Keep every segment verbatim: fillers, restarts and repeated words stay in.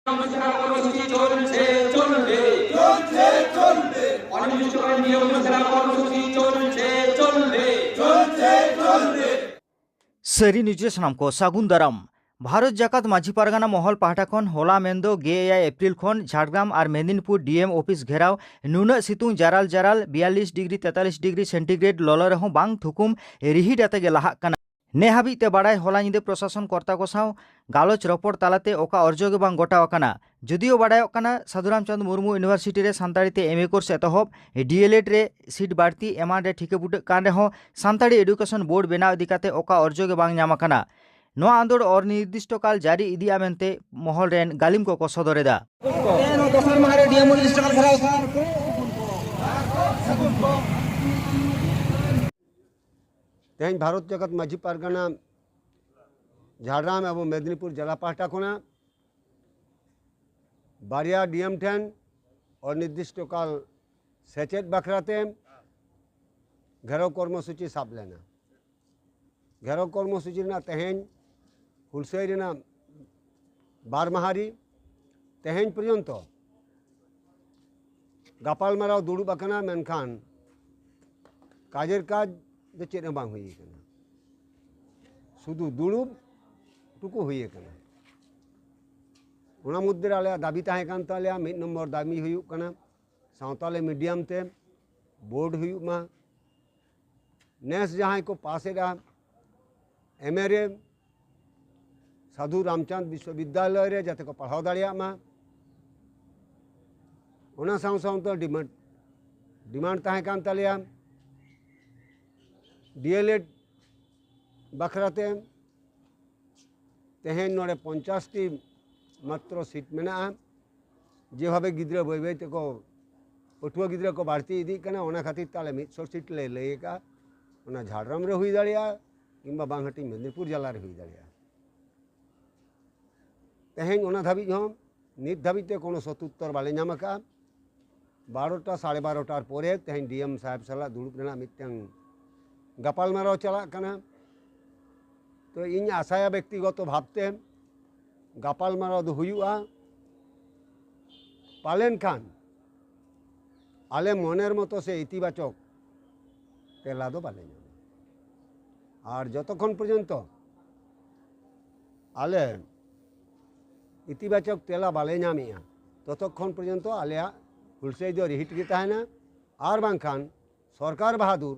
কর্মসূচি চলছে, চলবে, চলছে, চলবে। অনির্দিষ্টকালীন নিয়োগ ছাড়া কর্মসূচি চলছে, চলবে, চলছে, চলবে। ᱥᱟᱹᱨᱤ ᱱᱤᱭᱩᱡᱽ ᱨᱮ ᱥᱟᱱᱟᱢ ᱠᱚ ᱥᱟᱹᱜᱩᱱ ᱫᱟᱨᱟᱢ᱾ ᱵᱷᱟᱨᱚᱛ ᱡᱟᱠᱟᱛ ᱢᱟᱹᱡᱷᱤ ᱯᱟᱨᱜᱟᱱᱟ ᱢᱚᱦᱚᱞ ᱯᱟᱦᱴᱟ ᱠᱷᱚᱱ ᱦᱚᱞᱟ ᱢᱮᱱᱫᱚ ᱜᱮᱞ ᱮᱭᱟᱭ ᱮᱯᱨᱤᱞ ᱠᱷᱚᱱ ᱡᱷᱟᱲᱜᱨᱟᱢ ᱟᱨ ᱢᱮᱫᱤᱱᱤᱯᱩᱨ ᱰᱤ ᱮᱢ ᱚᱯᱷᱤᱥ ᱜᱷᱮᱨᱟᱣ, ᱱᱩᱱᱟᱹᱜ ᱥᱤᱛᱩᱝ ᱡᱟᱨᱟᱞ ᱡᱟᱨᱟᱞ ᱵᱤᱭᱟᱞᱞᱤᱥ ᱰᱤᱜᱽᱨᱤ ᱛᱮᱛᱟᱞᱤᱥ ᱰᱤᱜᱽᱨᱤ ᱥᱮᱱᱴᱤᱜᱨᱮᱰ ᱞᱚᱞᱚ ᱨᱮᱦᱚᱸ ᱵᱟᱝ ᱛᱷᱩᱠᱩᱢ ᱨᱤᱦᱤᱴ ᱟᱛᱮ ᱜᱮ ᱞᱟᱦᱟᱜ ᱠᱟᱱᱟ᱾ ᱱᱮ ᱦᱟᱹᱵᱤᱡ ᱛᱮ ᱵᱟᱲᱟᱭ ᱦᱚᱞᱟ ᱧᱤᱫᱟᱹ ᱯᱨᱚᱥᱟᱥᱚᱱ ᱠᱚᱨᱛᱟ ᱠᱚ ᱥᱟᱶ ᱜᱟᱞᱚᱪ ᱨᱚᱯᱚᱲ ᱛᱟᱞᱟᱛᱮ ᱚᱠᱟ ᱚᱨᱡᱚ ᱜᱮ ᱵᱟᱝ ᱜᱚᱴᱟᱣ ᱟᱠᱟᱱᱟ᱾ ᱡᱩᱫᱤᱭᱳ ᱵᱟᱰᱟᱭᱚᱜ ᱠᱟᱱᱟ, ᱥᱟᱹᱫᱷᱩ ᱨᱟᱢᱪᱟᱸᱫᱽ ᱢᱩᱨᱢᱩ ᱤᱭᱩᱱᱤᱵᱷᱟᱨᱥᱤᱴᱤ ᱨᱮ ᱥᱟᱱᱛᱟᱲᱤ ᱛᱮ ᱮᱢ ᱮ ᱠᱳᱨᱥ ᱮᱛᱚᱦᱚᱵ, ᱰᱤ ᱮᱞ ᱮᱰ ᱨᱮ ᱥᱤᱴ ᱵᱟᱹᱲᱛᱤ ᱮᱢᱟᱱ ᱨᱮ ᱴᱷᱤᱠᱟᱹ ᱵᱩᱴᱟᱹᱜ ᱠᱟᱱ ᱨᱮᱦᱚᱸ ᱥᱟᱱᱛᱟᱲᱤ ᱮᱰᱩᱠᱮᱥᱚᱱ ᱵᱳᱨᱰ ᱵᱮᱱᱟᱣ ᱤᱫᱤ ᱠᱟᱛᱮ ᱚᱠᱟ ᱚᱨᱡᱚ ᱜᱮ ᱵᱟᱝ ᱧᱟᱢ ᱟᱠᱟᱱᱟ᱾ ᱱᱚᱣᱟ ᱟᱸᱫᱳᱲ ᱚᱨᱱᱤᱨᱫᱤᱥᱴᱚ ᱠᱟᱞ ᱡᱟᱹᱨᱤ ᱤᱫᱤᱜᱼᱟ ᱢᱮᱱᱛᱮ ᱢᱚᱦᱚᱞ ᱨᱮᱱ ᱜᱟᱹᱞᱤᱢ ᱠᱚᱠᱚ ᱥᱚᱫᱚᱨ ᱮᱫᱟ᱾ ᱛᱮᱦᱮᱧ ᱫᱚᱥᱟᱨ ᱢᱟᱦᱟ ᱨᱮ ᱰᱤ ᱮᱢ ᱚᱱᱤᱨᱫᱤᱥᱴᱚ ᱠᱟᱞ ᱜᱷᱮᱨᱟᱣ ᱥᱟᱨ᱾ ᱛᱮᱦᱮᱧ ᱵᱷᱟᱨᱚᱛ ᱡᱟᱠᱟᱛ ᱢᱟᱹᱡᱷᱤ ᱯᱟᱨᱜᱟᱱᱟ ᱡᱷᱟᱲᱜᱨᱟᱢ ᱮᱵᱚᱝ ᱢᱮᱫᱤᱱᱤᱯᱩᱨ ᱡᱮᱞᱟ ᱯᱟᱦᱴᱟ ᱠᱷᱚᱱᱟᱜ ᱵᱟᱨᱭᱟ ᱰᱤ ᱮᱢ ᱴᱷᱮᱱ ᱚᱱᱤᱨᱫᱤᱥᱴᱚ ᱠᱟᱞ ᱥᱮᱪᱮᱫ ᱵᱟᱠᱷᱨᱟᱛᱮ ᱜᱷᱮᱨᱟᱣ ᱠᱚᱨᱢᱚᱥᱩᱪᱤ ᱥᱟᱵ ᱞᱮᱱᱟ᱾ ᱜᱷᱮᱨᱟᱣ ᱠᱚᱨᱢᱚᱥᱩᱪᱤ ᱨᱮᱱᱟᱜ ᱛᱮᱦᱮᱧ ᱦᱩᱞᱥᱟᱹᱭ ᱨᱮᱱᱟᱜ ᱵᱟᱨ ᱢᱟᱦᱟ ᱨᱮ ᱛᱮᱦᱮᱧ ᱯᱚᱨᱡᱚᱱᱛᱚ ᱜᱟᱯᱟᱞᱢᱟᱨᱟᱣ ᱫᱩᱲᱩᱵ ᱟᱠᱟᱱᱟ, ᱢᱮᱱᱠᱷᱟᱱ ᱠᱟᱡᱮᱨ ᱠᱟᱡᱽ ᱫᱚ ᱪᱮᱫ ᱦᱚᱸ ᱵᱟᱝ ᱦᱩᱭ ᱟᱠᱟᱱᱟ, ᱥᱩᱫᱷᱩ ᱫᱩᱲᱩᱵ ᱴᱩᱠᱩ ᱦᱩᱭ ᱟᱠᱟᱱᱟ᱾ ᱚᱱᱟ ᱢᱚᱫᱽᱫᱷᱮ ᱨᱮ ᱟᱞᱮᱭᱟᱜ ᱫᱟᱹᱵᱤ ᱛᱟᱦᱮᱸ ᱠᱟᱱ ᱛᱟᱞᱮᱭᱟ, ᱢᱤᱫ ᱱᱚᱢᱵᱚᱨ ᱫᱟᱹᱵᱤ ᱦᱩᱭᱩᱜ ᱠᱟᱱᱟ ᱥᱟᱶᱛᱟᱞᱤ ᱢᱤᱰᱤᱭᱟᱢ ᱛᱮ ᱵᱳᱨᱰ ᱦᱩᱭᱩᱜ ᱢᱟ᱾ ᱱᱮᱥ ᱡᱟᱦᱟᱸᱭ ᱠᱚ ᱯᱟᱥ ᱮᱫᱟ ᱮᱢ ᱮ ᱨᱮ, ᱥᱟᱫᱷᱩ ᱨᱟᱢᱪᱟᱸᱫᱽ ᱵᱤᱥᱥᱚᱵᱤᱫᱽᱫᱟᱞᱚᱭ ᱨᱮ ᱡᱟᱛᱮ ᱠᱚ ᱯᱟᱲᱦᱟᱣ ᱫᱟᱲᱮᱭᱟᱜ ᱢᱟ, ᱚᱱᱟ ᱥᱟᱶ ᱥᱟᱶᱛᱮ ᱰᱤᱢᱟᱱᱰ, ᱰᱤᱢᱟᱱᱰ ᱛᱟᱦᱮᱸ ᱠᱟᱱ ᱛᱟᱞᱮᱭᱟ ᱰᱤ ᱮᱞ ᱮᱰ ᱵᱟᱠᱷᱨᱟᱛᱮ᱾ ᱛᱮᱦᱮᱧ ᱱᱚᱰᱮ ᱯᱚᱧᱪᱟᱥ ᱴᱤ ᱢᱟᱛᱨᱚ ᱥᱤᱴ ᱢᱮᱱᱟᱜᱼᱟ᱾ ᱡᱮᱵᱷᱟᱵᱮ ᱜᱤᱫᱽᱨᱟᱹ ᱵᱟᱹᱭ ᱵᱟᱹᱭ ᱛᱮᱠᱚ, ᱯᱟᱹᱴᱷᱩᱣᱟᱹ ᱜᱤᱫᱽᱨᱟᱹ ᱠᱚ ᱵᱟᱹᱲᱛᱤ ᱤᱫᱤᱜ ᱠᱟᱱᱟ, ᱚᱱᱟ ᱠᱷᱟᱹᱛᱤᱨ ᱛᱮ ᱟᱞᱮ ᱢᱤᱫ ᱥᱚ ᱥᱤᱴ ᱞᱮ ᱞᱟᱹᱭ ᱟᱠᱟᱫᱼᱟ᱾ ᱚᱱᱟ ᱡᱷᱟᱲᱜᱨᱟᱢ ᱨᱮ ᱦᱩᱭ ᱫᱟᱲᱮᱭᱟᱜᱼᱟ ᱠᱤᱝᱵᱟ ᱵᱟᱝ ᱦᱟᱹᱴᱤᱧ ᱢᱮᱫᱽᱱᱤᱯᱩᱨ ᱡᱮᱞᱟ ᱨᱮ ᱦᱩᱭ ᱫᱟᱲᱮᱭᱟᱜᱼᱟ᱾ ᱛᱮᱦᱮᱧ ᱚᱱᱟ ᱫᱷᱟᱹᱵᱤᱡ ᱦᱚᱸ, ᱱᱤᱛ ᱫᱷᱟᱹᱵᱤᱡ ᱛᱮ ᱠᱳᱱᱳ ᱥᱚᱛᱩᱛᱛᱚᱨ ᱵᱟᱞᱮ ᱧᱟᱢ ᱟᱠᱟᱫᱼᱟ᱾ ᱵᱟᱨᱚᱴᱟ, ᱥᱟᱲᱮ ᱵᱟᱨᱚᱴᱟᱨ ᱯᱚᱨᱮ ᱛᱮᱦᱮᱧ ᱰᱤ ᱮᱢ ᱥᱟᱦᱮᱵᱽ ᱥᱟᱞᱟᱜ ᱫᱩᱲᱩᱵ ᱨᱮᱱᱟᱜ ᱢᱤᱫᱴᱟᱝ ᱜᱟᱯᱟᱞᱢᱟᱨᱟᱣ ᱪᱟᱞᱟᱜ ᱠᱟᱱᱟ᱾ ᱛᱚ, ᱤᱧ ᱟᱥᱟᱭᱟ ᱵᱮᱠᱛᱤᱜᱚᱛᱚ ᱵᱷᱟᱵᱽᱛᱮ ᱜᱟᱯᱟᱞᱢᱟᱨᱟᱣ ᱫᱚ ᱦᱩᱭᱩᱜᱼᱟ᱾ ᱯᱟᱞᱮᱱ ᱠᱷᱟᱱ ᱟᱞᱮ ᱢᱚᱱᱮᱨ ᱢᱚᱛᱚ ᱥᱮ ᱤᱛᱤᱵᱟᱪᱚᱠ ᱛᱮᱞᱟ ᱫᱚ ᱵᱟᱞᱮ ᱧᱟᱢᱟ᱾ ᱟᱨ ᱡᱚᱛᱚᱠᱷᱚᱱ ᱯᱚᱨᱡᱚᱱᱛᱚ ᱟᱞᱮ ᱤᱛᱤᱵᱟᱪᱚᱠ ᱛᱮᱞᱟ ᱵᱟᱞᱮ ᱧᱟᱢᱮᱜᱼᱟ, ᱛᱚᱛᱚᱠᱷᱚᱱ ᱯᱚᱨᱡᱚᱱᱛᱚ ᱟᱞᱮᱭᱟᱜ ᱦᱩᱞᱥᱟᱹᱭ ᱫᱚ ᱨᱤᱦᱤᱴ ᱜᱮ ᱛᱟᱦᱮᱱᱟ᱾ ᱟᱨ ᱵᱟᱝᱠᱷᱟᱱ ᱥᱚᱨᱠᱟᱨ ᱵᱟᱦᱟᱫᱩᱨ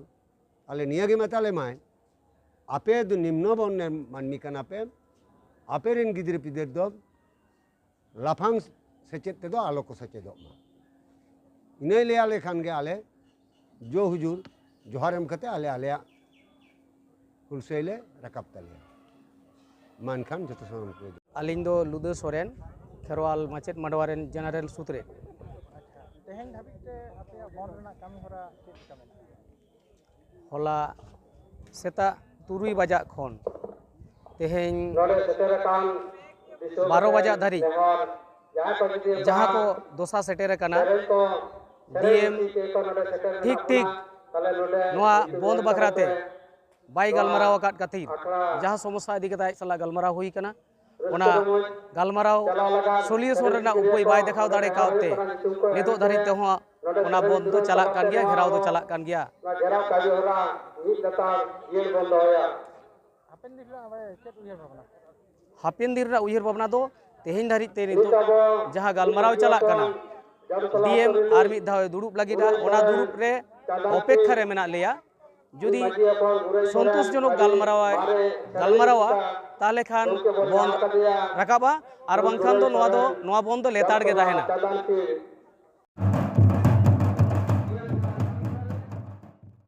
ᱟᱞᱮ ᱱᱤᱭᱟᱹ ᱜᱮ ᱢᱮᱛᱟ ᱞᱮ ᱢᱟᱭ, "ᱟᱯᱮ ᱫᱚ ᱱᱤᱢᱱᱚ ᱵᱚᱨᱱᱮᱨ ᱢᱟᱹᱱᱢᱤ ᱠᱟᱱᱟ ᱯᱮ, ᱟᱯᱮ ᱨᱮᱱ ᱜᱤᱫᱽᱨᱟᱹ ᱯᱤᱫᱟᱹᱨ ᱫᱚ ᱞᱟᱯᱷᱟᱝ ᱥᱮᱪᱮᱫ ᱛᱮᱫᱚ ᱟᱞᱚ ᱠᱚ ᱥᱮᱪᱮᱫᱚᱜ ᱢᱟ᱾" ᱤᱱᱟᱹᱭ ᱞᱟᱹᱭ ᱟᱞᱮ ᱠᱷᱟᱱ ᱜᱮ ᱟᱞᱮ ᱡᱚ ᱦᱩᱡᱩᱨ ᱡᱚᱦᱟᱨ ᱮᱢ ᱠᱟᱛᱮ ᱟᱞᱮ ᱟᱞᱮᱭᱟᱜ ᱦᱩᱞᱥᱟᱹᱭ ᱞᱮ ᱨᱟᱠᱟᱵ ᱛᱟᱞᱮᱭᱟ᱾ ᱢᱟ ᱮᱱᱠᱷᱟᱱ ᱡᱚᱛᱚ ᱥᱟᱱᱟᱢ ᱠᱚ᱾ ᱟᱹᱞᱤᱧ ᱫᱚ ᱞᱩᱫᱟᱹ ᱥᱚᱨᱮᱱ, ᱠᱷᱮᱨᱣᱟᱞ ᱢᱟᱪᱮᱫ ᱢᱟᱰᱣᱟ ᱨᱮᱱ ᱡᱮᱱᱟᱨᱮᱞ ᱥᱩᱛᱨᱮᱫ᱾ ᱛᱮᱦᱮᱧ ᱫᱷᱟᱹᱵᱤᱡ ᱛᱮ ᱟᱯᱮᱭᱟᱜ ᱵᱚᱱᱫᱷ ᱨᱮᱱᱟᱜ ᱠᱟᱹᱢᱤ ᱦᱚᱨᱟ ᱪᱮᱫ ᱞᱮᱠᱟ ᱢᱮᱱᱟᱜᱼᱟ? ᱦᱚᱞᱟ ᱥᱮᱛᱟᱜ ᱛᱩᱨᱩᱭ ᱵᱟᱡᱟᱜ ᱠᱷᱚᱱ ᱛᱮᱦᱮᱧ ᱱᱚᱰᱮ ᱥᱮᱴᱮᱨ ᱟᱠᱟᱱ ᱫᱤᱥᱚᱢ ᱵᱟᱨᱚ ᱵᱟᱡᱟᱜ ᱫᱷᱟᱹᱨᱤᱡ ᱱᱮᱦᱚᱨ ᱡᱟᱦᱟᱸᱭ ᱠᱚ ᱡᱩᱫᱤ ᱡᱟᱦᱟᱸ ᱠᱚ ᱫᱚᱥᱟ ᱥᱮᱴᱮᱨ ᱟᱠᱟᱱᱟ, ᱥᱮᱨᱮᱧ ᱠᱚ, ᱰᱤ ᱮᱢ ᱥᱮᱨᱮᱧ ᱠᱚ ᱱᱚᱰᱮ ᱥᱮᱴᱮᱨ ᱴᱷᱤᱠ ᱢᱮᱱᱟᱜ ᱴᱷᱤᱠ ᱵᱚᱱᱟ, ᱛᱟᱦᱞᱮ ᱱᱚᱰᱮ ᱱᱚᱣᱟ ᱧᱩᱛᱩᱢ ᱵᱚᱱᱫ ᱮᱢ ᱵᱟᱠᱷᱨᱟ ᱛᱮ ᱠᱟᱛᱮ ᱵᱟᱭ ᱱᱚᱣᱟ ᱜᱟᱞᱢᱟᱨᱟᱣ ᱟᱠᱟᱫ ᱠᱷᱟᱹᱛᱤᱨ, ᱟᱠᱷᱲᱟ ᱡᱟᱦᱟᱸ ᱥᱚᱢᱚᱥᱥᱟ ᱤᱫᱤ ᱠᱟᱛᱮ ᱟᱡ ᱥᱟᱞᱟᱜ ᱜᱟᱞᱢᱟᱨᱟᱣ ᱦᱩᱭ ᱠᱟᱱᱟ, ᱚᱱᱟ ᱜᱟᱞᱢᱟᱨᱟᱣ ᱥᱚᱞᱤᱭᱩᱥᱚᱱ ᱨᱮᱱᱟᱜ ᱩᱯᱟᱹᱭ ᱵᱟᱭ ᱫᱮᱠᱷᱟᱣ ᱫᱟᱲᱮ ᱠᱟᱣᱛᱮ ᱱᱤᱛᱚᱜ ᱫᱷᱟᱹᱨᱤᱡ ᱛᱮᱦᱚᱸ ᱚᱱᱟ ᱵᱚᱱᱫ ᱫᱚ ᱪᱟᱞᱟᱜ ᱠᱟᱱ ᱜᱮᱭᱟ, ᱜᱷᱮᱨᱟᱣ ᱫᱚ ᱪᱟᱞᱟᱜ ᱠᱟᱱ ᱜᱮᱭᱟ᱾ ᱦᱟᱯᱮᱱ ᱫᱤᱱ ᱨᱮᱱᱟᱜ ᱩᱭᱦᱟᱹᱨ ᱵᱷᱟᱵᱽᱱᱟ? ᱦᱟᱯᱮᱱ ᱫᱤᱱ ᱨᱮᱱᱟᱜ ᱩᱭᱦᱟᱹᱨ ᱵᱷᱟᱵᱽᱱᱟ ᱫᱚ ᱛᱮᱦᱮᱧ ᱫᱷᱟᱹᱨᱤᱡ ᱛᱮ ᱱᱤᱛᱚᱜ ᱡᱟᱦᱟᱸ ᱜᱟᱞᱢᱟᱨᱟᱣ ᱪᱟᱞᱟᱜ ᱠᱟᱱᱟ, ᱰᱤ ᱮᱢ ᱟᱨ ᱢᱤᱫ ᱫᱷᱟᱣ ᱮ ᱫᱩᱲᱩᱵ ᱞᱟᱹᱜᱤᱫ, ᱚᱱᱟ ᱫᱩᱲᱩᱵ ᱨᱮ ᱚᱯᱮᱠᱠᱷᱟ ᱨᱮ ᱢᱮᱱᱟᱜ ᱞᱮᱭᱟ᱾ ᱡᱩᱫᱤ ᱥᱚᱱᱛᱳᱥ ᱡᱚᱱᱚᱠ ᱜᱟᱞᱢᱟᱨᱟᱣᱟᱭ, ᱜᱟᱞᱢᱟᱨᱟᱣᱟ, ᱛᱟᱦᱚᱞᱮ ᱠᱷᱟᱱ ᱵᱚᱱᱫ ᱨᱟᱠᱟᱵᱼᱟ, ᱟᱨ ᱵᱟᱝᱠᱷᱟᱱ ᱫᱚ ᱱᱚᱣᱟ ᱫᱚ, ᱱᱚᱣᱟ ᱵᱚᱱᱫ ᱫᱚ ᱞᱮᱛᱟᱲ ᱜᱮ ᱛᱟᱦᱮᱱᱟ᱾